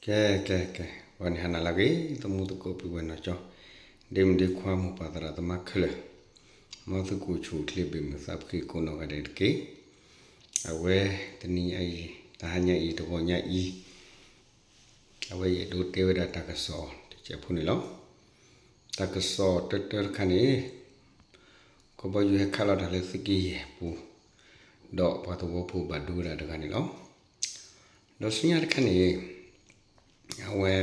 ကဲ ကဲ ကဲ ဂီၤန့ၣ်ဟါနၤလၢအဂ့ၤ သမူသကိးပုၢ်ဝဲၢ်နီၢ်ကၠီ ဒ့မုၣ်ဒ့ခွါမိၢ်ပၢ်သရၣ်သမါခဲလၢာ် မ်သုကအိၣ်ဆူၣ်အိၣ်ချ့ဘၣ်မုာ်သးဖှံကိးနီၢ်ဂၤဒဲးတက့ၢ်. အဝဲတနံၤအံၤ တဟါညါအံၤ တဂီၤညါအံၤ အဝဲယအဲၣ်ဒိးတဲဝဲဒၣ်တၢ်ကစီၣ်တစဲးဖိန့ၣ်လီၤ. တၢ်ကစီၣ်တၢတၢတခါန့ၣ် ကဘီယူၤဟဲခးလီၤတၢ်လၢသုးက့ယဲၢ်ပူၤ ဒီးပှၤသဝီဖိဘၣ်ဒိဝဲဒၣ်တဂၤန့ၣ်လီၤ. ဒီးဆူညါတခါန့ၣ် အဝဲ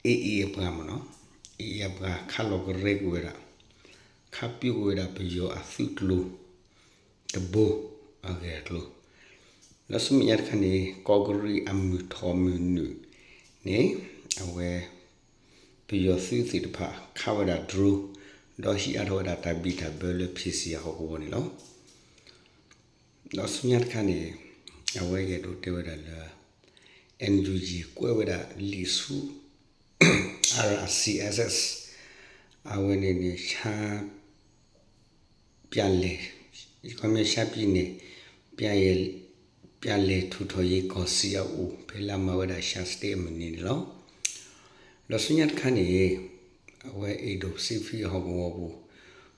AA အပှၤမ့ၢ်နီၤ AA အပှၤခးလီၤကရဲက့ၤဝဲဒၣ် ခးပၠူက့ၤဝဲဒၣ်ပယီၤအသုးကျိၤ တဘိ အဂ့ၢ်အကျိၤ ဒီးဆူမဲာ်ညါတခါန့ၣ် ကီးကရံးအမုၢ်ထီၣ်မုၢ်နုာ်န့ၣ် အဝဲ ပယီၤသုးသ့ၣ်တဖၣ် ခးဝဲဒၣ် drone ဒီးဟံးအါထီၣ်ဝဲဒၣ်တၢ်ဘံၣ်တၢ်ဘၢလၢ ဖံစံယၤ ဟီၣ်ကဝီၤန့ၣ်လီၤ. ဒီးဆူညါတခါန့ၣ် အဝဲယအဲၣ်ဒိးတဲဝဲဒၣ်လၢ NUG ကွဲးဝဲဒၣ်လံာ်ဆူ RCSS အဝဲန့ၣ်န့ၣ် ဆါ ပျၢ်လဲၢ် ခီမ့ၢ် ရှမ်းပြည်နယ် ပျၢ်လဲၢ်ထူထောင်ရေးကောင်စီအအိၣ် ဖဲလၢအမၤဝဲဒၣ် ရှမ်း state အမုၢ်နံၤန့ၣ်လီၤ. ဒီးဆူညါတခါန့ၣ် အဝဲ Indo-Pacific ဟီၣ်ကဝီၤပူၤ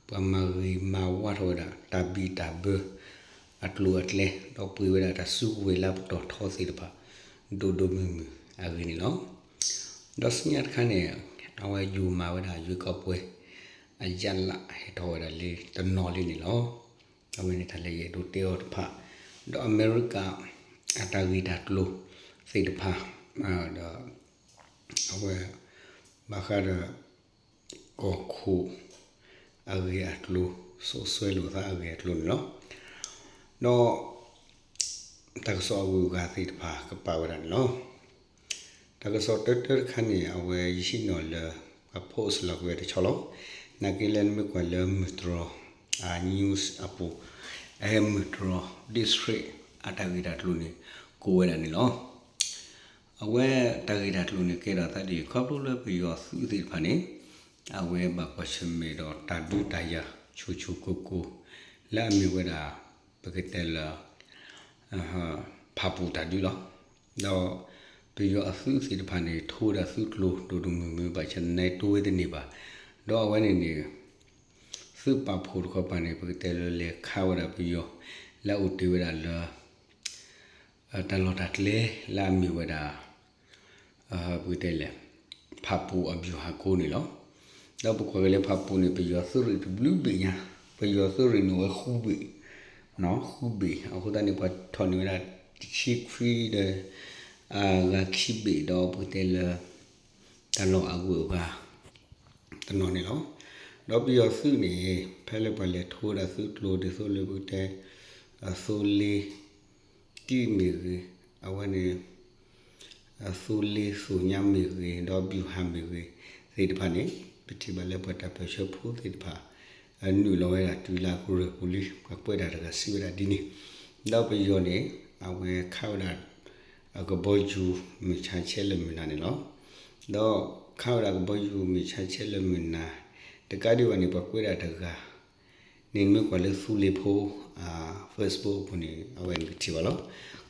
ပှၤမၤဂ့ၤမၤဝါထီၣ်ဝဲဒၣ် တၢ်ဘံၣ်တၢ်ဘၢ အကျိၤအကျဲ ဒီးပှ့ၤဝဲဒၣ်တၢ်စုကဝဲၤလၢပတီၢ်ထီသ့ၣ်တဖၣ် ဒိၣ်ဒိၣ်မုၢ်မုၢ်အဂ့ၢ်န့ၣ်လီၤ. ဒီးဆူညါတခါန့ၣ် အဝဲယိၤမၤဝဲဒၣ် ရွေးကောက်ပွဲ အရလဒ်ဟဲထီၣ်ဝဲဒၣ်လၢတနီၤလံန့ၣ်လီၤ. အဝဲန့ၣ်တၢ်လၢယအဲၣ်ဒိးတဲအီၤတဖၣ် ဒီးအမဲရကၤ အတၢ်ဂ့ၢ်တၢ်ကျိၤသ့ၣ်တဖၣ် ဒီး အဝဲ ဘၣ်ဃးဒီး ကီၢ်ခိၣ် အဂ့ၢ်အကျိၤ စိာ်စွဲလိာ်သးအဂ့ၢ်အကျိၤန့ၣ်လီၤ. ဒီး တၢ်ကစီၣ်အဂုၤအဂၤသ့ၣ်တဖၣ်ကပာ်ဝဲဒၣ်န့ၣ်လီၤ. တၢ်ကစီၣ်တၢတၢတခါန့ၣ် အဝဲယဟံးန့ၢ်လၢ ပှၤ post လီၤက့ၤဝဲတဆီလီၤ. နာ်က့လၢနမ့ၢ်ကွၢ်လၢမုၢ်တြီၤ အ news အပူၤ အဟဲမုၢ်တြီၤ district အတၢ်ဂ့ၢ်တၢ်ကျိၤန့ၣ် ကိးဝဲဒၣ်န့ၣ်လီၤ. အဝဲတၢ်ဂ့ၢ်တၢ်ကျိၤန့ၣ်ကဲထီၣ်သးဒ်အံၤ ခီဖျိလၢပယီၤသုးသ့ၣ်တဖၣ်န့ၣ် အဝဲဘၣ်ကွၢ်ဆၢၣ်မဲာ်ဒီးတၢ်ဒုးတၢ်ယၤ ဆူၣ်ဆူၣ်ကိၢ်ကိၢ် လၢအမ့ၢ်ဝဲဒၣ် ပကတဲလၢ ဖၣ်ပူၣ်တၢ်ဒုးလီၤ. ဒီးပယီၤအသုးသ့ၣ်တဖၣ်န့ၣ် ထိဝဲဒၣ်သုးကျိၤဒိၣ်ဒိၣ်မုၢ်မုၢ် ဘၣ်ဆၣ်သနာ်က့တိဝဲတန့ၢ်ဘၣ်. ဒီးအဝဲန့ၣ်န့ၣ် သုးပာ်ဖှိၣ်တခီပၤန့ၣ် ပကတဲလၢလဲၤခးဝဲဒၣ်ပယီၤ လၢအအိၣ်တ့ၢ်ဝဲဒၣ်လၢ တၢ်လီၢ်တၢ်ကျဲလၢအမ့ၢ်ဝဲဒၣ် ပကတဲလဲၣ် ဖၣ်ပူၣ်အဗျူဟာကုန်းန့ၣ်လီၤ. ဒီးပကွၢ်က့ၤလၢဖၣ်ပူၣ်န့ၣ် ပယီၤသုးရ့ၣ်တဘျုးဘ့ၣ်ညါ, ပယီၤသုးရ့ၣ်န့ၣ်ဝဲဃုဘ့ၣ်, ဃုဘ့ၣ်, အဃိသတးန့ၣ် ပှၤထီၣ်န့ၢ်ဝဲဒၣ် တဆံခွံဒီး ဂၤခံဘ့ၣ်ဒီး ပကတဲလၢ တၢ်လီၢ်အဂုၤအဂၤ တနီၤန့ၣ်လီၤ. ဒီးပယီၤသုးန့ၣ် ဖဲလၢပှၤလဲၤထိဝဲဒၣ်သုးကျိၤဒ်သိးလၢပကတဲ သိလ့ တံၢ်မ့ၢ်ဂ့ၤ, အဝဲန့ၣ် သိလ့သိညါမ့ၢ်ဂ့ၤ, ဒီး ဗျူဟာ မ့ၢ်ဂ့ၤ သ့ၣ်တဖၣ်န့ၣ် ပထံၣ်ဘၣ်လၢပှၤတၢ်ပၢၢ်ဆၢဖိသ့ၣ်တဖၣ် နုာ်လီၤဝဲဒၣ်တုၤလၢအကရၢၢ်ပူၤလံ ပှၤကွဲးတၢ်တဂၤစံးဝဲဒၣ်ဒ်န့ၣ်, ဒီးပယီၤန့ၣ် အဝဲခးဝဲဒၣ် အကဘီယူၤမုၢ်ဆါဆဲးလၢမုၢ်နၤန့ၣ်လီၤ. ဒီးခးဝဲဒၣ်ကဘီယူၤမုၢ်ဆါဆဲးလၢမုၢ်နၤ တကးဒံးဘၣ်န့ၣ် ပှၤကွဲးဒၣ်တဂၤ န့ၣ်မ့ၢ်ကွၢ်လၢသူလ့ၤဖိ Facebook အပူၤန့ၣ် အဝဲန့ၣ်ကထံၣ်ဘၣ်လီၤ.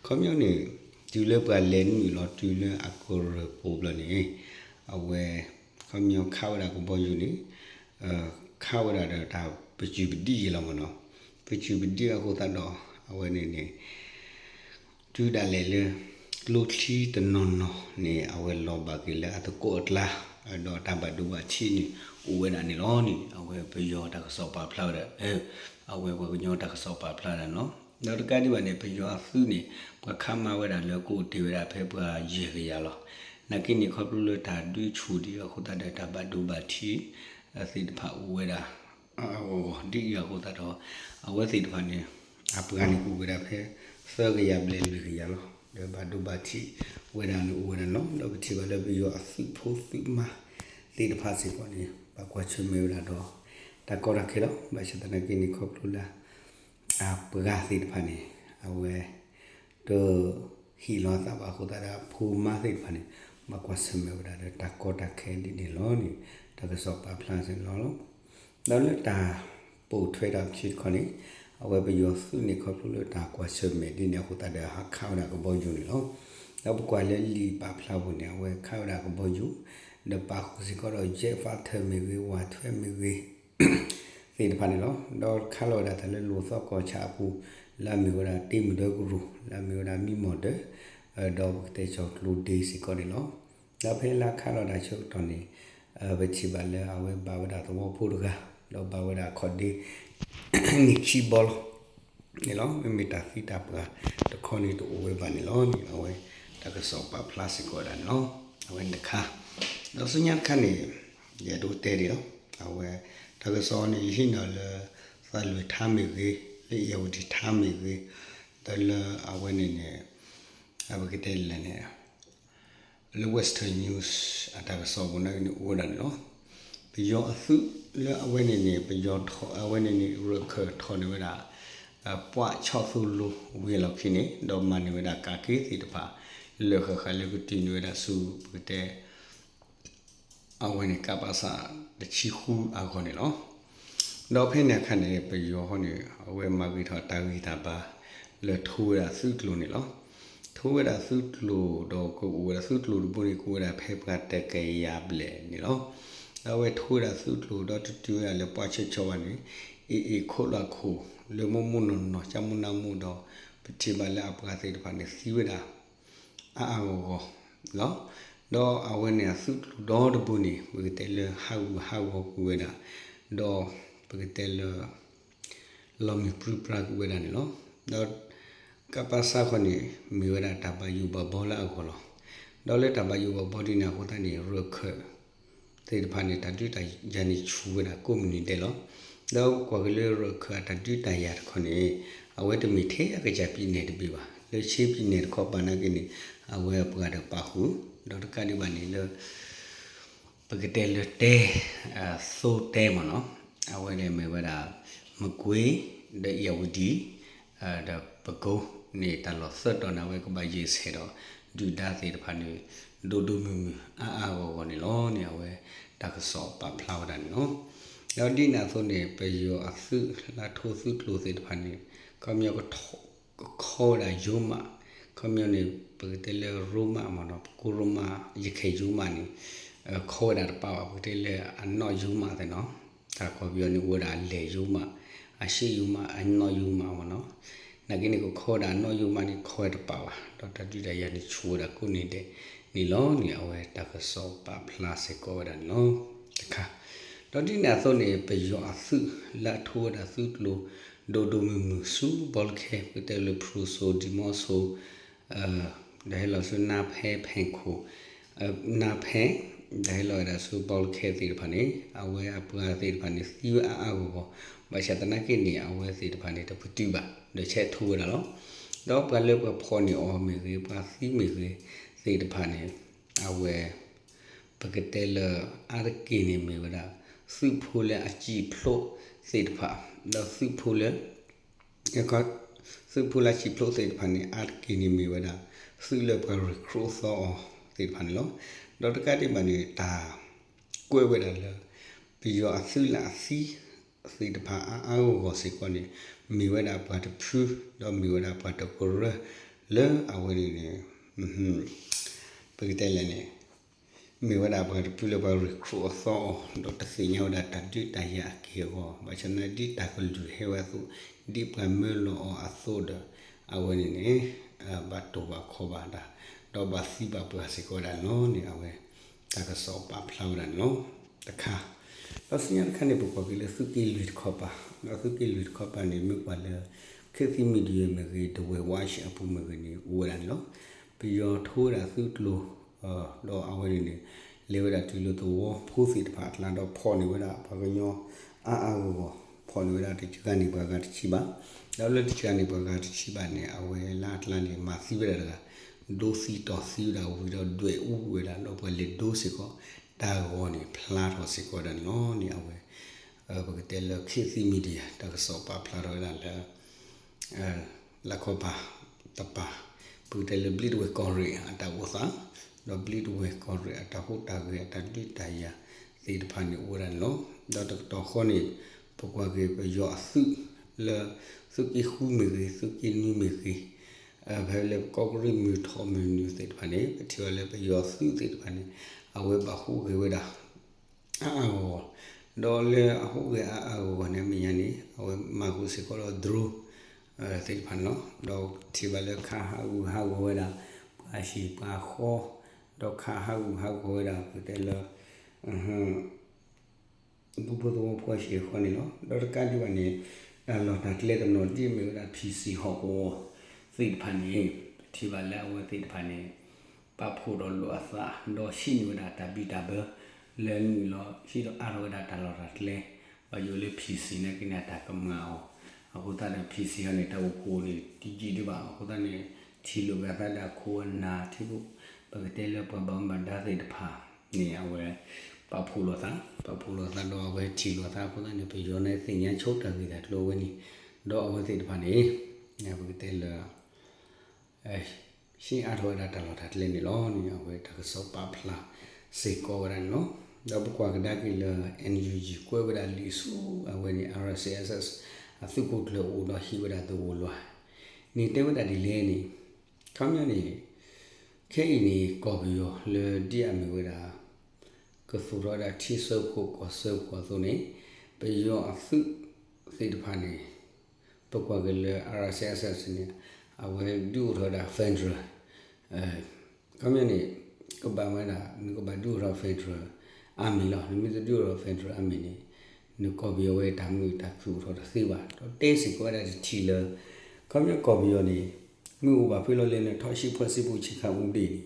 ခီပညီန့ၣ် တုၤလၢပှၤလဲၤနုာ်လီၤတုၤလၢအကရၢၢ်ပူၤဘျီန့ၣ် အဝဲ ခီပညီခးဝဲဒၣ်ကဘီယူၤန့ၣ် ခးဝဲဒၣ်ဒီးတၢ်ပစုၢ်ပဒံးယဲလီၤမ့ၢ်နီၤ. ပစုၢ်ပဒံးအဃိသတးဒီး အဝဲန့ၣ်န့ၣ် တုၤဒၣ်လဲာ်လၢ ကျိချံတနီၤနီၤန့ၣ် အဝဲလီၤဘၣ်က့ၤလၢအသကိးအကျါ ဒီးတၢ်ဘၣ်ဒိဘၣ်ထံးန့ၣ် အိၣ်ဝဲဒၣ်န့ၣ်လီၤန့ၣ် အဝဲပယီၤတၢ်ကစီၣ်ပာ်ဖျါဝဲဒၣ် အဝဲပှၤကညီတၢ်ကစီၣ်ပာ်ဖျါဒၣ်န့ၣ်လီၤ. ဒီးတကးဒံးဘၣ်န့ၣ် ပယီၤအသုးန့ၣ် ပှၤခးမၤဝဲဒၣ်လၢကအိၣ်တ့ၢ်ဝဲဒၣ်ဖဲပှၤယဲၢ်ကယၤလီၤ. နာ်က့န့ၣ် ခီဖျိလၢတၢ်ဒုးဆူၣ်ဒံးအဃိသတးဒီး တၢ်ဘၣ်ဒိဘၣ်ထံး သ့ၣ်တဖၣ်အိၣ်ဝဲဒၣ် အဂီၢ်ဂီၢ်ဒ်အံၤအဃိသတးဒီး အဝဲသ့ၣ်တဖၣ်န့ၣ် အပှၤန့ၣ်ကအိၣ်ဝဲဒၣ်ဖဲ သၢကယၤဘျဲၣ်လွံၢ်ကယၤလီၤ. ဒီးဘၣ်ဒိဘၣ်ထံးဝဲဒၣ်န့ၣ်အိၣ်ဝဲဒၣ်န့ၣ်လီၤ. ဒီးပထံၣ်ဘၣ်လၢပယီၤအသုးဖိသုးမါသ့ၣ်တဖၣ်စ့ၢ်ကီးန့ၣ် ဘၣ်ကွၢ်ဆၢၣ်မဲာ်ဝဲဒၣ်ဒီး တၢ်ကီတၢ်ခဲလီၤ. ဘၣ်ဆၣ်သနာ်က့န့ၣ် ခီဖျိလၢ အပှၤသ့ၣ်တဖၣ်န့ၣ် အဝဲ တဟ့ၣ်လီၤအသးဘၣ်အဃိသတးဒီး အဖိမါသ့ၣ်တဖၣ်န့ၣ် ဘၣ်ကွၢ်ဆၢၣ်မဲာ်ဝဲဒၣ်ဒီးတၢ်ကီတၢ်ခဲဒ်န့ၣ်လီၤန့ၣ် တၢ်ကစီၣ်ပာ်ဖျါစ့ၢ်န့ၣ်လီၤ. ဒီးလၢတၢ်ပိာ်ထွဲတၢ်ခံတခီန့ၣ် အဝဲပယီၤသုးန့ၣ် ခီဖျိလၢတၢ်ကွၢ်ဆၢၣ်မဲာ်ဒ်န့ၣ်အဃိသတးဒီး ဟးခးဝဲဒၣ်ကဘီယူၤန့ၣ်လီၤ. ဒီးပကွၢ်လၢလံာ်ပာ်ဖျါပူၤန့ၣ် အဝဲခးဝဲဒၣ်ကဘီယူၤ ဒီးပာ်ဃုာ်စ့ၢ်ကီးဒီး jet fighter မ့ၢ်ဂ့ၤ ဝးထွဲမ့ၢ်ဂ့ၤ သ့ၣ်တဖၣ်န့ၣ်လီၤ. ဒီးခးလီၤဝဲဒၣ်တၢ်လၢလိာ်သီကီၢ်ဆၣ်အပူၤ လၢအမ့ၢ်ဝဲဒၣ်တ့မုၢ်ဒၢကရူၢ် လၢအမ့ၢ်ဝဲဒၣ်မံမီၢ်ဒၢ ဒီးပကတဲကၠီၤကျိၤဒ့စ့ၢ်ကီးန့ၣ်လီၤ. ဒီးဖဲလၢခးလီၤတၢ်ဆၢကတီၢ်န့ၣ် ပထံၣ်ဘၣ်လၢအဝဲဘၣ်ဝဲဒၣ်သဝီဖိတဂၤ ဒီးဘၣ်ဝဲဒၣ်ခီၣ်ဒ့ န့ၣ်ခံဘီလီၤ န့ၣ်လီၤ. မ့မ့ၢ်တၢ်သံတၢ်ပှၢ်တခီန့ၣ်တအိၣ်ဝဲဘၣ်န့ၣ်လီၤန့ၣ် အဝဲတၢ်ကစီၣ်ပာ်ဖျါစ့ၢ်ကီးဝဲဒၣ်န့ၣ်လီၤ. အဝဲန့ၣ်တခါ ဒီးဆူညါတခါန့ၣ် ယအဲၣ်ဒိးတဲဒံးလီၤ. အဝဲတၢ်ကစီၣ်န့ၣ် ယဟံးန့ၢ်လၢ သးလွဲၢ်ထါမ့ၢ်ဂ့ၤ လၢအံၤယဝတံၣ်ထါမ့ၢ်ဂ့ၤ ဒီးလၢအဝဲန့ၣ်န့ၣ် ပကတဲလဲၣ်န့ၣ် လၢ Western News အတၢ်ကစီၣ်ပူၤန့ၣ်အိၣ်ဝဲဒၣ်န့ၣ်လီၤ. ပယီၤအသုးလၢအဝဲန့ၣ်န့ၣ် ပယီၤထီၣ်အဝဲန့ၣ်န့ၣ် ရၢၢ်ခၢၣ်ထီၣ်န့ၢ်ဝဲဒၣ် ပှၢ်ဆီၣ်သိလိဝံၤအလီၢ်ခံန့ၣ် ဒီးမၤန့ၢ်ဝဲဒၣ်ကးက့သ့ၣ်တဖၣ် လၢာ်ဃၣ်ဃၣ်လၢကတုၤန့ၢ်ဝဲဒၣ်ဆူ ပကတဲ အဝဲန့ၣ် ကပစ တဆံဃုအဂီၢ်န့ၣ်လီၤ. ဒီးဖဲန့ၣ်အခါန့ၣ် ပယီၤဃီန့ၣ် အဝဲမၤဂ့ၤထီၣ်တၢ်ဂံၢ်တၢ်ဘါ လၢထိဝဲဒၣ်သုးကျိၤန့ၣ်လီၤ. ထိဝဲဒၣ်သုးကျိၤဒီးကအိၣ်ဝဲဒၣ်သုးကျိၤတဘိန့ၣ် ကအိၣ်ဝဲဒၣ်ဖဲပှၤတကယၤဘျဲၣ်န့ၣ်လီၤ. ဒီးအဝဲထိဝဲဒၣ်သုးကျိၤဒီးတတုၤဝဲဒၣ်လၢပှၢ်ဆၢဆၢဘၣ်န့ၣ် အ့ၣ်အ့ၣ်ခိးလီၤခိၣ် လၢမိၢ်မိၢ်နီၢ်နီၢ် ကၢ်မူနၢ်မူဒီး ပထံၣ်ဘၣ်လၢအပှၤသ့ၣ်တဖၣ်န့ၣ်သံဝဲဒၣ် အါအါဂီၢ်ဂီၢ်လီၤ. ဒီးအဝဲန့ၣ်အသုးကျိၤဒီတဘိန့ၣ် ပကတဲလၢဟးဂူာ်ဟးဂီၤကွံာ်ဝဲဒၣ်, ဒီးပကတဲလၢ လီၤမုၢ်ပြံပြါကွံာ်ဝဲဒၣ်န့ၣ်လီၤ. ဒီးကပစ ဃီန့ၣ် မ့ၢ်ဝဲဒၣ်တၢ်ဘၣ်ယိၣ်ဘၣ်ဘီလၢအဂီၢ်လီၤ. ဒီးလၢတၢ်ဘၣ်ယိၣ်ဘၣ်ဘီဒ်န့ၣ်အဃိသတးန့ၣ် ရၢၢ်ခၢၣ် သ့ၣ်တဖၣ်န့ၣ် တၢ်ဒုးတၢ်ယၤန့ၣ်ဆူၣ်ဝဲဒၣ်ကိးမုၢ်နံၤဒဲးလီၤ. ဒီးကွၢ်က့ၤလၢရၢၢ်ခၢၣ်အတၢ်ဒုးတၢ်ယၤတခီန့ၣ် အဝဲတမ့ၢ်ထဲအကစၢ်ပံၤနဲၣ်တဘ့ၣ်ဘၣ်, လၢဆ့ပံၤနဲၣ်တခီပၤနာ်က့န့ၣ် အဝဲအပှၤဒီးပာ်ဃုာ်, ဒီးတကးဒံးဘၣ်န့ၣ်လၢ ပကတဲလၢတဲ သိတဲမ့ၢ်နီၤ, အဝဲန့ၣ်မ့ၢ်ဝဲဒၣ် မကွ့ ဒီးအ့ၣ်ယၣ်ဝတံၣ် ဒီးပကိန့ၣ် တၢ်လီၢ်သၢတီၤန့ၣ် အဝဲကဘၣ်ယဲၢ်ဆဲးဒီး ဒုၣ်ဒါသ့ၣ်တဖၣ်န့ၣ် ဒိၣ်ဒိၣ်မုၢ်မုၢ်အါအါဂီၢ်ဂီၢ်န့ၣ်လီၤန့ၣ် အဝဲတၢ်ကစီၣ်ပာ်ဖျါဝဲဒၣ်န့ၣ်လီၤ. ဒီးဒ်န့ၣ်အသိးန့ၣ် ပယီၤအသုးလၢအထိသုးကျိၤသ့ၣ်တဖၣ်န့ၣ် ခီပညီ ကခီဝဲဒၣ်ယိၤမး, ခီပညီန့ၣ် ပကတဲလၢရိမးမ့ၢ်နီၤ, ပကိရိမး ယခဲၣ်ယိၤမးန့ၣ် ခီဝဲဒၣ်တပာ်ဘၣ်, ပကတဲလၢအနီၣ်ယိၤမးသ့ၣ်နီၤ, တၢ်ခီပညီန့ၣ် အိၣ်ဝဲဒၣ်အလဲၢ်ယိၤမး, အရှေ့ယိၤမး, အနီၣ်ယိၤမးမ့ၢ်နီၤ, နာ်က့န့ၣ် ကခီဝဲဒၣ်အနီၣ်ယိၤမးန့ၣ် ခီဝဲတပာ်ဘၣ်, ဒီးတၢ်ဒုးတၢ်ယၤန့ၣ်ဆူၣ်ဝဲဒၣ်ကိးနံၤဒဲးန့ၣ်လီၤန့ၣ် အဝဲတၢ်ကစီၣ်ပာ်ဖျါစ့ၢ်ကီးဝဲဒၣ်န့ၣ်လီၤ. တခါ ဒီးဒ်န့ၣ်အသိးန့ၣ် ပယီၤအသုးလၢအထိဝဲဒၣ်သုးကျိၤ ဒိၣ်ဒိၣ်မုၢ်မုၢ်ဆူဘီလၢခဲ ပကတဲလၢဖရူစိၤ ဒံမီစိၤ ဒီးဟဲလီၤဆူနါဖဲ ဖဲခိၣ် နါဖဲ ဒီးဟဲလီၤဝဲဒၣ်ဆူဘီလၢခဲသ့ၣ်တဖၣ်န့ၣ် အဝဲအပှၤသ့ၣ်တဖၣ်န့ၣ် သံဝဲအါအါဂီၢ်ဂီၢ်, ဘၣ်ဆၣ်သနာ်က့န့ၣ် အဝဲသ့ၣ်တဖၣ်န့ၣ် တပတုာ်ဘၣ် ဒီးဆဲးထိဝဲဒၣ်လီၤ. ဒီးပှၤလၢပှၤဖီၣ်န့ၢ်အီၤမ့ၢ်ဂ့ၤ ပှၤသံမ့ၢ်ဂ့ၤသ့ၣ်တဖၣ်န့ၣ် အဝဲ ပကတဲလၢအါတက့ၢ်န့ၣ်မ့ၢ်ဝဲဒၣ် သုးဖိလၢအစံၣ်ဖျိးသ့ၣ်တဖၣ်, ဒီးသုးဖိလၢ သုးဖိလၢအစံၣ်ဖျိးသ့ၣ်တဖၣ်န့ၣ် အါတက့ၢ်န့ၣ်မ့ၢ်ဝဲဒၣ် သုးလၢပှၤ recruit သီအီၤသ့ၣ်တဖၣ်န့ၣ်လီၤ. ဒီးတကးဒံးဘၣ်န့ၣ် တၢ်ကွဲးဝဲဒၣ်လၢ ပယီၤအသုးလၢအသံသ့ၣ်တဖၣ်အါအါဂီၢ်ဂီၢ်စ့ၢ်ကီးန့ၣ် မ့ၢ်ဝဲဒၣ်ပှၤတဖု ဒီးမ့ၢ်ဝဲဒၣ်ပှၤတကရၢလၢအဝဲန့ၣ်န့ၣ် ပကတဲလဲၣ်န့ၣ် မ့ၢ်ဝဲဒၣ်ပှၤတဖုလၢပှၤ recruit အီၤသီအီၤ ဒီးတသ့ၣ်ညါဝဲဒၣ်တၢ်ဒုးတၢ်ယၤအက့ၢ်အဂီၤ ဘၣ်ဆၣ်သနာ်က့ဒ်တၢ်ကလုၢ်ဟဲဝဲအသိး ဒ်ပှၤမၢလီၤအီၤအသိးဒီး အဝဲန့ၣ်န့ၣ် ဘၣ်တိၢ်ဘၣ်ခီဘၣ်တၢ် ဒီးဘၣ်သံဘၣ်ပှၢ်စ့ၢ်ကီးဝဲဒၣ်န့ၣ်လီၤန့ၣ် အဝဲတၢ်ကစီၣ်ပာ်ဖျါဝဲဒၣ်န့ၣ်လီၤ. တခါ ဒီးဆူညါတခါန့ၣ် ပကွၢ်က့ၤလၢသုးက့လွံၢ်တခီပၤ, ဒီးသုးက့လွံၢ်တခီပၤန့ၣ် မ့ၢ်ကွၢ်လၢ ခေတ်သစ် Media မ့ၢ်ဂ့ၤ ဒဝဲၢ် Watch အပူၤမ့ၢ်ဂ့ၤန့ၣ် အိၣ်ဝဲဒၣ်န့ၣ်လီၤ. ပယီၤထိဝဲဒၣ်သုးကျိၤ ဒီးအဝဲန့ၣ်န့ၣ် လဲၤဝဲဒၣ်တုၤလၢသဝီဖိသ့ၣ်တဖၣ်အကျါ ဒီးဖီၣ်န့ၢ်ဝဲဒၣ်ပှၤကညီအါအါဂီၢ်ဂီၢ်, ဖီၣ်န့ၢ်ဝဲဒၣ်တကဂၤန့ၣ်ပှၤဂၤတဆံဘၣ်, ဒီးလၢတကဂၤန့ၣ်ပှၤဂၤတဆံဘၣ်န့ၣ် အဝဲလၢအကျါန့ၣ် မၤသံဝဲဒၣ်တဂၤ, ဒိသံတီၢ်သံဝဲဒၣ်ဝံၤဒီးဒွဲၣ်အူဝဲဒၣ် ဒီးပှၤလဲၤဒိစ့ၢ်ကီး တၢ်ဂီၤန့ၣ်ဖျါထီၣ်စ့ၢ်ကီးဝဲဒၣ်န့ၣ်လီၤန့ၣ် အဝဲ ပကတဲလၢ ခေတ်သစ် Media တၢ်ကစီၣ်ပာ်ဖျါထီၣ်ဝဲဒၣ်လၢ လၢခီပၤတပၤ ပကတဲလၢဘျံးတဝဲၢ်ကီၢ်ရ့ၣ်အတၢ်အိၣ်သး ဒီးဘျံးတဝဲၢ်ကီၢ်ရ့ၣ်အတၢ်ဟူးတၢ်ဂဲၤ အတၢ်ဒုးတၢ်ယၤသ့ၣ်တဖၣ်န့ၣ် အိၣ်ဝဲဒၣ်န့ၣ်လီၤ. ဒီးတကတီၢ်ဃီန့ၣ် ပကွၢ်က့ၤပယီၤအသုးလၢ သုးက့ဃုမ့ၢ်ဂ့ၤ သုးက့နွံမ့ၢ်ဂ့ၤ ဖဲလၢကီၢ်ကရံၣ်မုၢ်ထီၣ်မုၢ်နုာ်သ့ၣ်တဖၣ်န့ၣ် ပထံၣ်ဘၣ်လၢပယီၤသုးသ့ၣ်တဖၣ်န့ၣ် အဝဲဘၣ်ဟူးဂဲၤဝဲဒၣ် အါအါဂီၢ်ဂီၢ်, ဒီးလၢအဟူးဂဲၤအါအါဂီၢ်ဂီၢ်န့ၣ် အမဲာ်ညါန့ၣ် အဝဲမၤဃုာ်စ့ၢ်ကီးဒီး drone သ့ၣ်တဖၣ်န့ၣ်လီၤ. ဒီးထံၣ်ဘၣ်လၢခးဟးဂူာ်ဟးဂီၤဝဲဒၣ် ပှၤဟံၣ်ပှၤဃီ, ဒီးခးဟးဂူာ်ဟးဂီၤဝဲဒၣ် ပကတဲလၢ ဒူဖိသဝီဖိအဟံၣ်အဃီန့ၣ်လီၤ. ဒီးတကးဒံးဘၣ်န့ၣ် တၢ်လီၢ်တၢ်ကျဲတနီၤဒ်အမ့ၢ်ဝဲဒၣ် PC ဟီၣ်ကဝီၤသ့ၣ်တဖၣ်န့ၣ် ပထံၣ်ဘၣ်လၢအဝဲသ့ၣ်တဖၣ်န့ၣ် ပာ်ဖှိၣ်ဒီးလိာ်အသး ဒီးဟံးန့ၢ်ဝဲဒၣ်တၢ်ဘံၣ်တၢ်ဘၢ လၢနုာ်လီၤဟံးဒီးအါထီၣ်ဝဲဒၣ်တၢ်လီၢ်တၢ်ကျဲ ဘၣ်ယိၣ်လၢ PC နာ်က့န့ၣ် တၢ်ကမၤအီၤ, အဃိသတးဒီး PC ဟီန့ၣ် တၢ်အိၣ်ဖှိၣ်န့ၣ် တယံာ်ဒံးဘၣ်. အဃိသတးန့ၣ် ထံၣ်လိာ်က့ၤအသးဒီးအခိၣ်အနၢ်ထံဖိ ပကတဲလၢပှၤဘၣ်မူဘၣ်ဒါသ့ၣ်တဖၣ်န့ၣ် အဝဲ ပာ်ဖှိၣ်လိာ်သး, ပာ်ဖှိၣ်လိာ်သးဒီးအဝဲထံၣ်လိာ်သးအဃိသတးန့ၣ် ပယီၤန့ၣ်သ့ၣ်ညါဆိတၢ်ဂ့ၢ်တၢ်ကျိၤအဝဲန့ၣ်, ဒီးအဝဲသ့ၣ်တဖၣ်န့ၣ် ပကတဲလၢ ဟံးအါထီၣ်ဝဲဒၣ်တၢ်လီၢ်တၢ်ကျဲန့ၣ်လီၤန့ၣ် အဝဲတၢ်ကစီၣ်ပာ်ဖျါစ့ၢ်ကီးဝဲဒၣ်န့ၣ်လီၤ. ဒီးပကွၢ်ကဒါက့ၤလၢ NUG ကွဲးဝဲဒၣ်လံာ်ဆူအဝဲန့ၣ် RCSS အသုးခိၣ်ကျၢၢ်အိၣ်ဒီးဟံးဝဲဒၣ်သဝီလွၤန့ၣ် တဲဝဲဒၣ်ဒ်လဲၣ်န့ၣ်, ခီပညီန့ၣ် ခဲအံၤန့ၣ် ကီၢ်ပယီၤလၢဒ်အမ့ၢ်ဝဲဒၣ် ကသူၣ်ထီၣ်ဝဲဒၣ်ထံဆၢခိၣ်ကီၢ်ဆၢခိၣ်အသိးန့ၣ် ပယီၤအသုးသ့ၣ်တဖၣ်န့ၣ် ပကွၢ်က့ၤလၢ RCSS န့ၣ် အဝဲဒုးအိၣ်ထီၣ်ဝဲဒၣ် federal ခီပညီန့ၣ် ကဘၣ်ဝဲဒၣ် နကဘၣ်ဒုးအိၣ်ထီၣ် federal army လီၤ. နမ့ၢ်တဒုးအိၣ်ထီၣ် federal army န့ၣ် နကီၢ်ပယီၤဝဲတၢ်မုာ်တၢ်ခုၣ်အိၣ်ထီၣ်တသ့ဘၣ်. ဒီးတဲစ့ၢ်ကီးဝဲဒၣ်တထံၣ်လၢ ခီပညီကီၢ်ပယီၤန့ၣ် မ့ၢ်အိၣ်ဘၣ်ဖဲလီၤလဲၣ်န့ၣ် ထီၣ်ဟံး ဖွဲ့စည်းပုံအခြေခံဥပဒေ န့ၣ်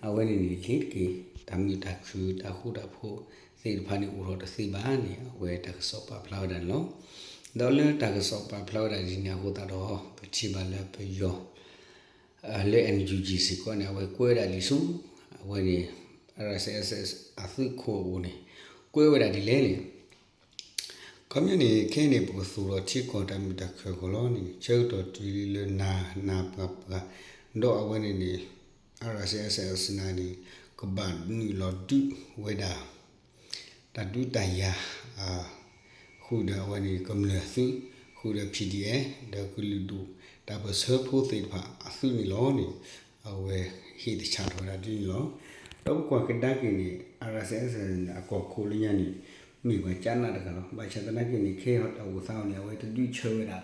အဝဲန့ၣ်န့ၣ် လ့ၤတက့ၢ် တၢ်မုာ်တၢ်ခုၣ်တၢ်ဃူတၢ်ဖိးသ့ၣ်တဖၣ်န့ၣ် အိၣ်ထီၣ်တသ့ဘၣ်န့ၣ် အဝဲတၢ်ကစီၣ်ပာ်ဖျါဝဲဒၣ်န့ၣ်လီၤ. ဒီးလၢတၢ်ကစီၣ်ပာ်ဖျါဝဲဒၣ်ဒ်န့ၣ်အဃိသတးဒီး ပထံၣ်ဘၣ်လၢပယီၤ လၢ NUG စ့ၢ်ကီးန့ၣ် အဝဲကွဲးဝဲဒၣ်လံာ်ဆူ အဝဲန့ၣ် RCSS အသုးခိၣ်အအိၣ်န့ၣ် ကွဲးဝဲဒၣ်ဒ်လဲၣ်န့ၣ် ခီပညီန့ၣ် ခဲအံၤန့ၣ် ပကသူၣ်ထီၣ်ထံကီၢ်တၢ်မုာ်တၢ်ခုၣ်အဂီၢ်လီၤန့ၣ် ဆၢကတီၢ်တုၤလၢနၤနၤပှၤပှၤ ဒီးအဝဲန့ၣ်န့ၣ် RCSS န့ၣ် ကဘၣ်နုာ်လီၤဒုးဝဲဒၣ် တၢ်ဒုးတၢ်ယၤ ဃုာ်ဒီးအဝဲန့ၣ် ကမျၢၢ်အသုး ဃုာ်ဒီး PDF ဒီးကလုာ်ဒူၣ် တၢ်ပၢၢ်ဆၢဖိသ့ၣ်တဖၣ်အသုးန့ၣ်လီၤန့ၣ် အဝဲဟ့ၣ်တၢ်ဆါထီၣ်ဝဲဒၣ်ဒ်န့ၣ်လီၤ. ဒီးပကွၢ်ကဒါက့ၤန့ၣ် RCSS န့ၣ် အကီၢ်ခိၣ်လၢညါန့ၣ် မ့ၢ်ပှၤကနးတဂၤလီၤ. ဘၣ်ဆၣ်သနာ်က့န့ၣ် ခဲအံၤတၢ်အိၣ်သးအီၤန့ၣ် အဝဲတဒုးဆၢဝဲဒၣ်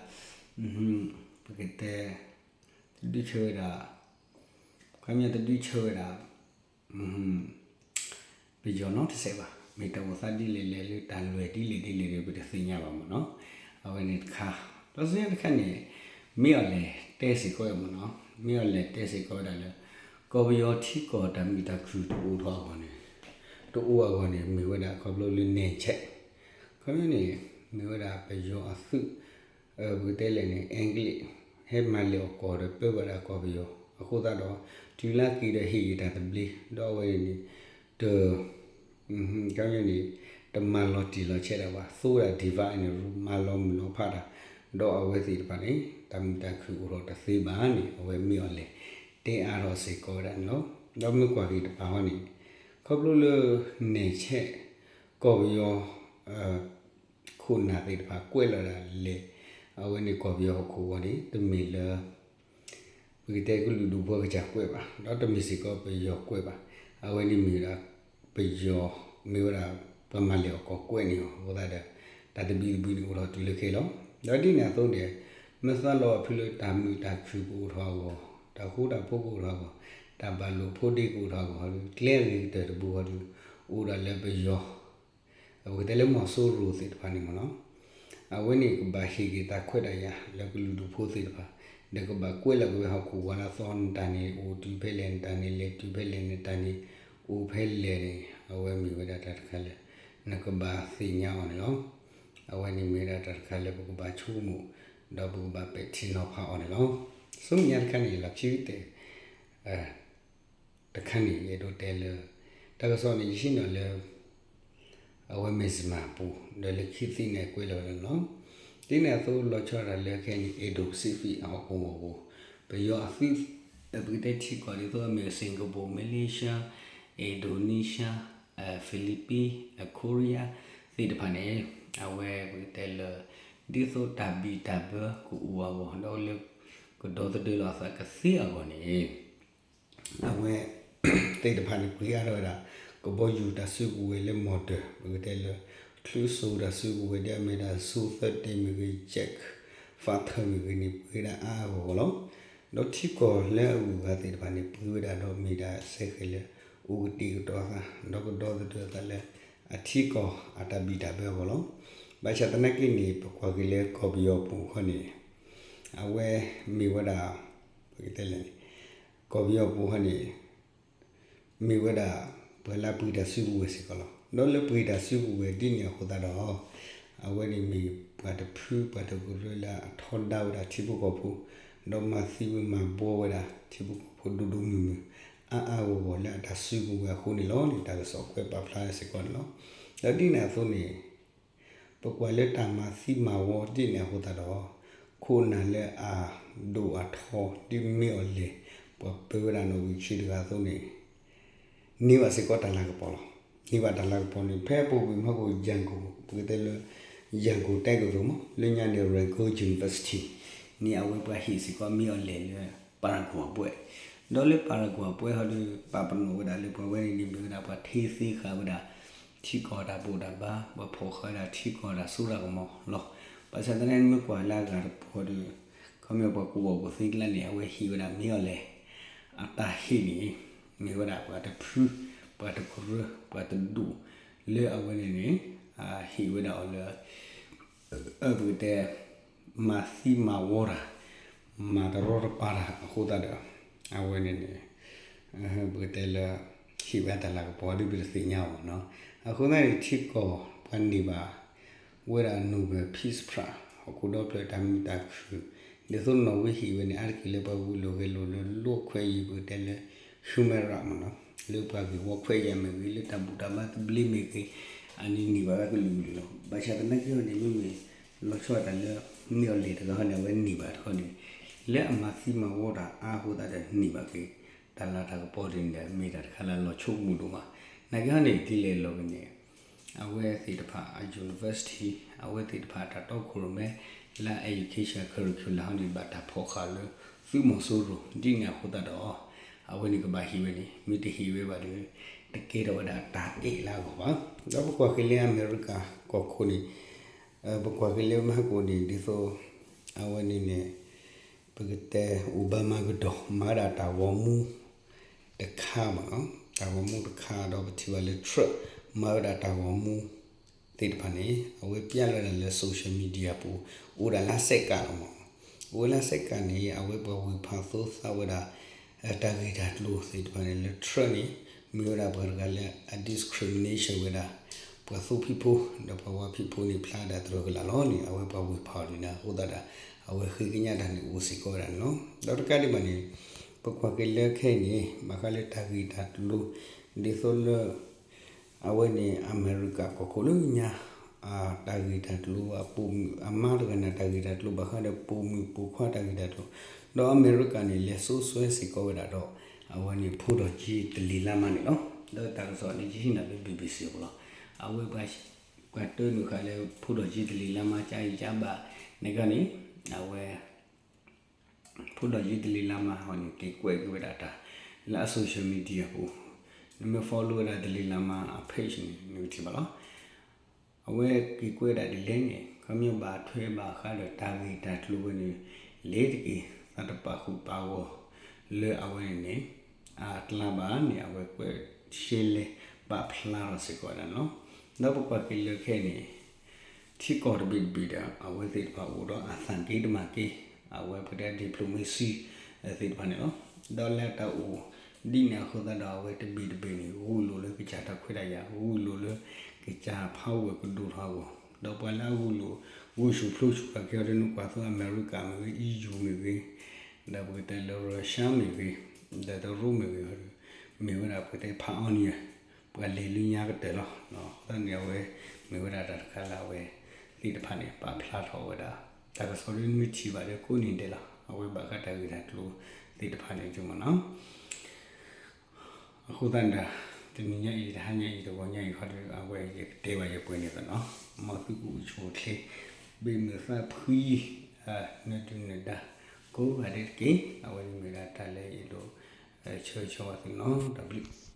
ပကတဲ တဒုးဆၢဝဲဒၣ် ခီပညီတဒုးဆၢဝဲဒၣ် ပယီၤနီတစဲးဘၣ်. မ့ၢ်တၢ်အိၣ်သးဒ်လဲၣ်လဲၣ် လၢတၢ်လွဲၢ်ဒ်လဲၣ်ဒ်လဲၣ်ဒီး ပတသ့ၣ်ညါဘၣ်မ့ၢ်နီၤ. အဝဲန့ၣ်တခါ, ဒီးဆူညါတခါန့ၣ် မ့ၢ်အီၤလဲၣ်တဲစ့ၢ်ကီးဝဲမ့ၢ်နီၤ, မ့ၢ်အီၤလဲၣ်တဲစ့ၢ်ကီးဝဲဒၣ်လၢ ကီၢ်ပယီၤထံကီၢ်တၢ်မုာ်တၢ်ခုၣ်တအိၣ်ထီၣ်အဂီၢ်န့ၣ်, တအိၣ်အဂီၢ်န့ၣ် မ့ၢ်ဝဲဒၣ်ခီဖျိလၢ နယ်ချဲ့, ခီဖျိန့ၣ် မ့ၢ်ဝဲဒၣ်ပယီၤအသုး ပကတဲလဲၣ်န့ၣ် အဲကလံး ဟဲမၤလဲၢ်အီၣ်ကီၢ်ဒီးပၢဘၣ်ဒၣ်ကီၢ်ပယီၤ, အဃိသတးဒီး တုၤလၢအက့ၤဒီးဟ့ၣ်ဂံၢ်တၢ်သဘျ့, ဒီးအဝဲန့ၣ်န့ၣ် တ ခီပညီန့ၣ် တမၤလီၤတံၢ်လီၤဆဲးတၢ်ဘၣ်, သိဝဲဒၣ် divide and rule မၤလီၤမုၢ်လီၤဖးတၢ်, ဒီးအဝဲသ့ၣ်တဖၣ်န့ၣ် တၢ်မုာ်တၢ်ခုၣ်အိၣ်ထီၣ်တသ့ဘၣ်န့ၣ် အဝဲမ့ၢ်အီၤလဲၣ် တဲအါထီၣ်စ့ၢ်ကီးဝဲဒၣ်န့ၣ်လီၤ. ဒီးမ့ၢ်ကွၢ်က့ၤတပၤဃီန့ၣ် ခီဖျိလၢ နယ်ချဲ့ ကီၢ်ပယီၤ ခိၣ်နၢ်သ့ၣ်တဖၣ်ကွဲးလီၤဒၣ်လဲာ်, အဝဲန့ၣ်ကီၢ်ပယီၤဟီၣ်ခိၣ်အဂီၢ်န့ၣ် တမ့ၢ်လၢ ပကတဲကလုာ်ဒူၣ်ဖိကစၢ်ကွဲးဘၣ်, ဒီးတမ့ၢ်စ့ၢ်ကီးပယီၤကွဲးဘၣ်, အဝဲန့ၣ်မ့ၢ်ဝဲဒၣ် ပယီၤ မ့ၢ်ဝဲဒၣ် ပှၤမၤလဲၢ်အီၣ်ကီၢ်ကွဲးန့ၣ်လီၤ. အဃိသတးဒီး တၢ်သဘံၣ်သဘုၣ်န့ၣ်အိၣ်ထီၣ်တုၤလၢခဲလီၤ. ဒီးဒ်န့ၣ်အသိးန့ၣ် မ့ၢ်သးလီၤအီၤဖုလၢတၢ်မုာ်တၢ်ခုၣ်ကအိၣ်ထီၣ်အဂီၢ်, တၢ်ဃူတၢ်ဖိးကအိၣ်ထီၣ်အဂီၢ်, တၢ်ဘၣ်လိာ်ဖိးဒ့ကအိၣ်ထီၣ်အဂီၢ်, ကျဲအဂ့ၤကတၢၢ်တဘိဃီဒီး အိၣ်ဒၣ်လၢပယီၤ ပကတဲလၢမီၤစိရိၤသ့ၣ်တဖၣ်န့ၣ်မ့ၢ်နီၤ, အဝဲန့ၣ်ကဘၣ်ဟ့ၣ်က့ၤတၢ်ခွဲးတၢ်ယာ်လၢကလုာ်ဒူၣ်ဖိသ့ၣ်တဖၣ်, ဒီးကဘၣ်ကွဲးလီၤက့ၤဝဲဟီၣ်ခိၣ်ဝါလၢအသီ နတၢ်န့ၣ်အိၣ်တုၤဖဲလဲၣ်, နတၢ်န့ၣ်လဲၤတုၤဖဲလဲၣ်, နတၢ်န့ၣ်အိၣ်ဖဲလဲၣ်န့ၣ် အဝဲမ့ၢ်ဝဲဒၣ်တၢ်တခါလၢ နကဘၣ်သ့ၣ်ညါအီၤန့ၣ်လီၤ. အဝဲန့ၣ်မ့ၢ်ဝဲဒၣ်တၢ်တခါလၢပကဘၣ်ဆိကမိၣ်, ဒီးပကဘၣ်ပဲာ်ထံနီၤဖးအီၤန့ၣ်လီၤ. ဆူညါတခါန့ၣ် လီၢ်ခံကတၢၢ် တခါန့ၣ် ယအဲၣ်ဒိးတဲလၢ တၢ်ကစီၣ်န့ၣ် ယဟံးန့ၢ်လၢ အဝဲ Mizzima ပူၤ ဒီးလၢခံသ့ၣ်န့ၣ်ကွဲးလီၤဝဲဒၣ်န့ၣ်လီၤ. ဒ်န့ၣ်အသိးလီၤဆီဒၣ်တၢ်လၢခဲအံၤန့ၣ် Indo-Pacific အဟီၣ်ကဝီၤပူၤ ပယီၤအသုး ပကတဲထံကီၢ်ဒ်သိးအမ့ၢ် Singapore, Malaysia, Indonesia, Philippines, Korea သ့ၣ်တဖၣ်န့ၣ် အဝဲပကတဲလၢ ဒ်သိးတၢ်ဘံၣ်တၢ်ဘၢကအိၣ်အဂီၢ် ဒီးလၢ ကဒီသဒၢလီၤအသးကသ့အဂီၢ်န့ၣ် အဝဲသ့ၣ်တဖၣ်န့ၣ် ပှ့ၤအါထီၣ်ဝဲဒၣ် ကဘီယူၤတၢ်စုကဝဲၤလၢ မီၣ်တၢၢ် ပကတဲလၢ ချူစိၤတၢ်စုကဝဲၤ ဒ်အမ့ၢ်ဒၣ် စိသၢတ့ၢ်မ့ၢ်ဂ့ၤ jet fighter မ့ၢ်ဂ့ၤန့ၣ် ပှ့ၤဝဲဒၣ်အါအါဂီၢ်ဂီၢ်လီၤ. ဒီးထံကီၢ်လၢအဂုၤအဂၤသ့ၣ်တဖၣ်န့ၣ် ပှ့ၤဝဲဒၣ်ဒီးမ့ၢ်ဒၣ်စဲဃဲၤလၢ အိၣ်ကတဲာ်ကတီၤအသး ဒီးကဒီသဒၢအသးလၢ အထံကီၢ်အတၢ်ဘံၣ်တၢ်ဘၢအဂီၢ်လီၤ. ဘၣ်ဆၣ်သနာ်က့န့ၣ် ပကွၢ်က့ၤလၢကီၢ်ပယီၤပူၤခီန့ၣ် အဝဲမ့ၢ်ဝဲဒၣ် ပကတဲလဲၣ်န့ၣ် ကီၢ်ပယီၤပူၤခီန့ၣ် မ့ၢ်ဝဲဒၣ် ပှၤလၢအပှ့ၤတၢ်စုကဝဲၤစ့ၢ်ကီးလီၤ. ဒီးလၢပှ့ၤတၢ်စုကဝဲၤဒ်န့ၣ်အဃိသတးဒီး အဝဲန့ၣ်မ့ၢ်ပှၤတဖု ပှၤတကရၢလၢအထီဒါဝဲဒၣ်ထံဖိကီၢ်ဖိ ဒီးမၤသံဝဲမၤဘှီဝဲဒၣ်ထံဖိကီၢ်ဖိဒိၣ်ဒိၣ်မုၢ်မုၢ် အါအါဂီၢ်ဂီၢ်လၢအတၢ်စုကဝဲၤအဃိန့ၣ်လီၤန့ၣ် တၢ်ကစီၣ်ကွဲးပာ်ဖျါစ့ၢ်ကီးန့ၣ်လီၤ. ဒီးဒ်န့ၣ်အသိးန့ၣ် ပကွၢ်လၢတၢ်မၤသံမၤဝီဒ်န့ၣ်အဃိသတးဒီး ခိၣ်နၢ်လၢအဒိၣ်အထီ ဒ်မ့ၢ်အီၤလဲၣ် ပှၤပၢဝဲဒၣ်နီၣ်ဂံၢ်ဆံတဂၤအသိးန့ၣ် န့ၢ်ဘၣ်စ့ၢ်ကီးတၢ်လၤကပီၤလီၤ. န့ၢ်ဘၣ်တၢ်လၤကပီၤန့ၣ် ဖဲပူၤကွံာ်မီၢ်ကိၣ် ရန်ကုန် ပကတဲလၢ ရန်ကုန်တက္ကသိုလ်မး လၢညါန့ၣ် Rangoon University န့ၣ် အဝဲပှၤဟ့ၣ်စ့ၢ်ကီးမ့ၢ်အီၤလဲၣ်လၢ Paraguay အပှဲၢ် ဒီးလၢ Paraguay အပှဲၢ်ဟီဒီး ပာ်ပနီၣ်ဝဲဒၣ်လၢပှၤဝဲန့ၣ်န့ၣ် မ့ၢ်ဝဲဒၣ်ပှၤထ့သ့ဃာ်ဝဲဒၣ် ထံကီၢ်တၢ်ဘိၣ်တၢ်ဘါ ပှၤဖီၣ်ဃာ်ဝဲဒၣ်ထံကီၢ်တၢ်စိတၢ်ကမီၤလီၤ. ဘၣ်ဆၣ်သနာ်က့ မ့ၢ်ကွၢ်လၢအဂၤတပူၤဃီဒီး ခီပညီပှၤကူၣ်ဘၣ်ကူၣ်သ့ကျါန့ၣ် အဝဲဟ့ၣ်ဝဲဒၣ်မ့ၢ်အီၤလဲၣ် အတၢ်ဟ့ၣ်န့ၣ် မ့ၢ်ဝဲဒၣ်ပှၤတဖု ပှၤတကရၢ ပှၤတဒူၣ် လၢအဝဲန့ၣ်န့ၣ် ဟ့ၣ်ဝဲဒၣ်အီၤလၢ ပကတဲ မၤသံမၤဝီတၢ် မၤတရီတပါတၢ်အဃိသတးဒီး အဝဲန့ၣ်န့ၣ် ပကတဲလၢ ဟ့ၣ်ဝဲတၢ်လၤကပီၤဒ်ပတသ့ၣ်ညါဘၣ်နီၤ. အဃိသတးန့ၣ် ထံကီၢ်ပှၤန့ၢ်ဘၣ်ဝဲဒၣ် Nobel Peace Prize ဟီၣ်ခိၣ်ဒီဖျၢၣ်တၢ်မုာ်တၢ်ခုၣ် ဒ်သိးနီၣ်ဝ့ဟ့ၣ်ဝဲန့ၣ် အါတက့ၢ်လၢပှၤဂုာ်လိာ်ဂဲၤလိာ်လၢ လူ့အခွင့်အရေး ပကတဲလၢ human right မ့ၢ်နီၤ လၢပှၤဂ့ၢ်ဝီခွဲးယာ်မ့ၢ်ဂ့ၤ လၢတၢ်ဘူၣ်တၢ်ဘါသဘျ့မ့ၢ်ဂ့ၤ အန့ၣ်န့ၢ်ဘၣ်ဝဲကလုာ်ကလုာ်လီၤ. ဘၣ်ဆၣ်သနာ်က့ဟီန့ၣ် မ့မ့ၢ်လီၤဆီဒၣ်တၢ်လၢ မ့ၢ်အီၤလဲၣ်တဂၤဟီန့ၣ် အဝဲန့ၢ်ဘၣ်တခီန့ၣ် လၢအမၤသံမၤဝီတၢ်အါအဃိသတးဒီးန့ၢ်ဘၣ်က့ၤ တၢ်လၤတၢ်ကပီၤဒ်န့ၣ်ဒီး မ့ၢ်တၢ်တခါလၢအလီၤဆိကမိၣ်ဒိၣ်မး. နာ်က့ဟီန့ၣ် ဒ်လဲၣ်လီၤဂ့ၤန့ၣ် အဝဲသ့ၣ်တဖၣ်အ university အဝဲသ့ၣ်တဖၣ်အတၢ်တီခိၣ်ရိၣ်မဲ လၢအ education curriculum ဟီန့ၣ် ဘၣ်တၢ်ဖီၣ်ဃာ်လၢ သုးမီၤစိရိၤ ဒ်န့ၣ်အဃိသတးဒီး အဝဲန့ၣ်ကဘၣ်ဟ့ၣ်ဝဲန့ၣ် မ့ၢ်တဟ့ၣ်ဝဲဘၣ်ဒီး တကဲထီၣ်ဝဲဒၣ်တၢ်အဲၣ်လၢအဂီၢ်ဘၣ်. ဒီးပကွၢ်က့ၤလၢအမဲရကၤကီၢ်ခိၣ်န့ၣ် ပကွၢ်က့ၤလၢမဟါကိၣ်န့ၣ် ဒ်သိး အဝဲန့ၣ်န့ၣ် ပကတဲ Obama ကဒီး မၤဝဲဒၣ်တၢ်ဂီၤမူ တခါမ့ၢ်နီၤ, တၢ်ဂီၤမူတခါဒီး ပထံၣ်ဘၣ်လၢ Trump မၤဝဲဒၣ်တၢ်ဂီၤမူသ့ၣ်တဖၣ်န့ၣ် အဝဲပျဲလီၤဝဲဒၣ်လၢ social media ပူၤ အိၣ်ဒၣ်လၢစဲးကးလီၤမ့ၢ်နီၤ. အိၣ်ဝဲလၢစဲးကးန့ၣ် အဝဲပှၤဝ့ၤဖးသိသးဝဲဒၣ် တၢ်ဂ့ၢ်တၢ်ကျိၤသ့ၣ်တဖၣ်န့ၣ် လၢ Trump န့ၣ် မ့ၢ်ဝဲဒၣ်ပှၤတဂၤလၢအ discrimination ဝဲဒၣ် ပှၤသိဖံဖိ ဒီးပှၤဝါဖံဖိန့ၣ် ဖျါဒၣ်တြၢၤကလာ်လီၤန့ၣ် အဝဲပှၤဝ့ၤဖးအီၤဒ်န့ၣ် အဃိသတးဒီး အဝဲဃ့ကညးတၢ်န့ၣ်အိၣ်စ့ၢ်ကီးဝဲဒၣ်န့ၣ်လီၤ. ဒီးတကးဒံးဘၣ်န့ၣ် ပကွၢ်က့ၤလၢခဲအံၤန့ၣ် ဘၣ်ဃးလၢတၢ်ဂ့ၢ်တၢ်ကျိၤ ဒ်သိးလၢ အဝဲန့ၣ် အမဲရကၤကီၢ်ခိၣ်လၢညါ တၢ်ဂ့ၢ်တၢ်ကျိၤ အပိာ်မုၣ်အမါတဂၤန့ၣ် တၢ်ဂ့ၢ်တၢ်ကျိၤ ဘၣ်ဃးဒီးပိာ်မုၣ်ပိာ်ခွါတၢ်ဂ့ၢ်တၢ်ကျိၤ ဒီးအမဲရကၤန့ၣ် လဲၤစိစွဲစ့ၢ်ကီးဝဲဒၣ်ဒီး အဝဲန့ၣ် ဖိဒီၣ်ကၠံတလ့ၤလါမါန့ၣ်လီၤ. ဒီးတၢ်ကစီၣ်န့ၣ် ယဟံးန့ၢ်လၢ BBC အပူၤလီၤ. အဝဲ ပှၤတၢနုာ်ဃာ်လၢ ဖိဒီၣ်ကၠံတလ့ၤလါမါ ကၠါအံၤကၠါဘၣ် နကန့ၣ် အဝဲ ဖိဒီၣ်ကၠံတလ့ၤလါမါဟီန့ၣ် က့ၤကွဲးက့ၤဝဲဒၣ်တၢ် လၢအ social media ပူၤ နမ့ၢ် follow ဝဲဒၣ်တလ့ၤလါမါအ page န့ၣ် နကထံၣ်ဘၣ်လီၤ. အဝဲက့ၤကွဲးဒၣ်ဒ်လဲၣ်န့ၣ် ခီပညီဘၣ်ထွဲဘၣ်ဃးဒီးတၢ်ဂ့ၢ်တၢ်ကျိၤဝဲန့ၣ် လဲၤတက့ၢ် သးတပာ်ဃုာ်ပာ်ဂီၢ် လၢအဝဲန့ၣ်န့ၣ် အကျါဘၣ်န့ၣ် အဝဲကွဲးရှဲလဲၤပာ်ဖျါထီၣ်စ့ၢ်ကီးဝဲဒၣ်န့ၣ်လီၤ. ဒီးပကွၢ်က့ၤလၢခဲအံၤန့ၣ် ထံကီၢ်တဘ့ၣ်တဘ့ၣ်ဒီး အဝဲသ့ၣ်တဖၣ်အိၣ်ဒီးအသးက့တမၤက့ အဝဲပတဲ diplomacy သ့ၣ်တဖၣ်န့ၣ်လီၤ. ဒီးလၢတၢ်အိၣ်ဒ်န့ၣ်အဃိသတးဒီး အဝဲတဘ့ၣ်တဘ့ၣ်န့ၣ် ဂုာ်လိာ်လၢကစၢ်တၢ်ခွဲးတၢ်ယာ် ဂုာ်လိာ်လၢကစၢ် power ကဒိၣ်ထီၣ်အဂီၢ် ဒီးပှၤလၢအဂုာ်လိာ် ဂုာ်ဆူၣ်ဖျိဆူၣ်တၢ်ကဲထီၣ်ဒ်န့ၣ် ကွၢ်သိ အမဲရကၤမ့ၢ်ဂ့ၤ EU မ့ၢ်ဂ့ၤ ဒီးပကတဲလၢ Russia မ့ၢ်ဂ့ၤ ဒီးတရူးမ့ၢ်ဂ့ၤ မ့ၢ်ဝဲဒၣ်ပကတဲ pioneer ပှၤလဲၤလၢညါကတၢၢ်လီၤ. အဃိသတးန့ၣ် အဝဲ မ့ၢ်ဝဲဒၣ်တၢ်တခါလၢအဝဲသ့ၣ်တဖၣ်န့ၣ် ပာ်ဖျါထီၣ်ဝဲဒၣ် တၢ်ကစီၣ်ဒ်နမ့ၢ်ထံၣ်ဘၣ်ဒီးကိးနံၤဒဲးလီၤ. အဝဲဘၣ်ဃးတၢ်ဂ့ၢ်တၢ်ကျိၤသ့ၣ်တဖၣ်န့ၣ် မ့ၢ်နီၤ အဃိသတးဒီး တနံၤညါအံၤ တဟါညါအံၤ တဂီၤညါအံၤခီဒီး အဝဲယကတဲဘၣ်ယပှဲၤန့ၣ်သနီၤ မ်သုကအိၣ်ဆူၣ်အိၣ်ချ့ ဘၣ်မုာ်သးဖှံ နဒုၣ်နဒါ က ဂၤဒဲးတက့ၢ်. အဝဲန့ၣ်မ့ၢ်ဝဲဒၣ်တၢ်လၢယအဲၣ်ဒိး ဆၢဂ့ၤဆၢဝါသုန့ၣ်လီၤ. တၢ်ဘျုး